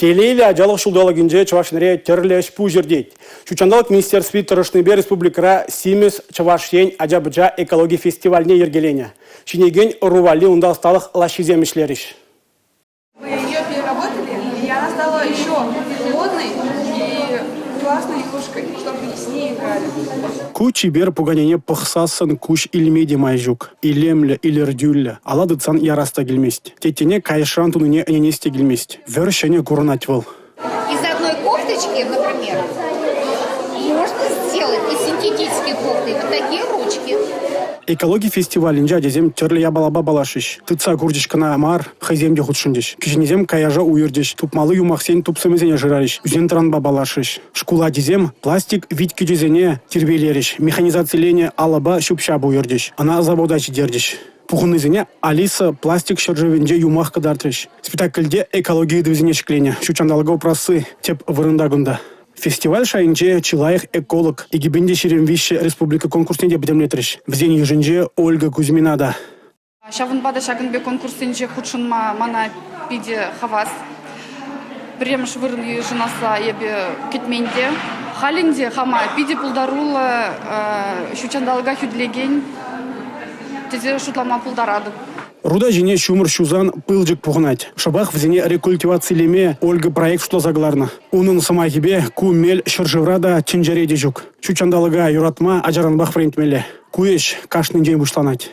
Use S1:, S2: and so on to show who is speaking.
S1: Телейлӗ ачалӑх ҫулталӑкӗнче Чӑваш Енре тӗрлӗ ӗҫ-пуҫ иртет. Ҫут ҫанталӑк министерстви тӑрӑшнипе республикӑра «Симӗс Чӑваш Ен» ача-пӑча экологи фестивальне йӗркеленӗ. Ҫитӗнекен ӑру валли унта ӑсталӑх лаҫҫисем ӗҫлерӗҫ.
S2: Мы ее переработали, и она стала еще модной и классной игрушкой, чтобы с ней играли.
S1: Ку чипер пуканене пӑхсассӑн куҫ илме те май ҫук. Илемлӗ, илӗртӳллӗ, алла тытсан ярас та килмест. Теттене кайӑшран тунине ӗненес те килмест. Вӗр ҫӗнӗ курӑнать вӑл.
S3: Из одной кофточки, например, можно сделать из синтетической кофты вот такие ручки.
S1: Экологи фестивалӗнче ачасем тӗрлӗ япалапа паллашрӗҫ. Тытса курчӗҫ кӑна мар, хӑйсем те хутшӑнчӗҫ. Кӗҫӗннисем каяша уйӑрчӗҫ, тупмалли юмахсен тупсӑмӗсене шырарӗҫ, ӳсен-тӑранпа паллашрӗҫ. Шкул ачисем пластик виткӗчӗсене тирпейлерӗҫ, механизациленӗ алӑпа ҫӳп-ҫап уйӑрчӗҫ, ӑна завода ҫитерчӗҫ. Пухӑннисене «Алиса пластик ҫӗршывӗнче» юмах кӑтартрӗҫ. Спектакльте экологи ыйтӑвӗсене ҫӗкленӗ, ҫут ҫанталӑка упрасси тӗп вырӑнта кунта. Фестиваль шайӗнче чи лайӑх эколог 2023 республика конкурсне те пӗтӗмлетрӗҫ. Вӗсен йышӗнче Ольга Кузьмина та.
S2: Ҫавӑнпа та ҫакӑн пек конкурссенче хутшӑнма мана питӗ хавас. Пӗрремӗш вырӑн йышӑнасса эпӗ кӗтмен те. Халь ӗнтӗ хама питӗ пултаруллӑ ҫут ҫанталӑка хӳтӗлекен тесе шутлама пултаратӑп.
S1: Руда ҫине ҫумӑр ҫусан пылчӑк пухӑнать. Шӑпах вӗсене рекультивацилеме Ольга проект шутласа кӑларнӑ. Унӑн сӑмахӗпе, ку мел ҫӗршывра та, тӗнчере те ҫук. Ҫут ҫанталӑка юратма ачаранпах вӗрентмелле. Ку ӗҫ кашнинчен пуҫланать.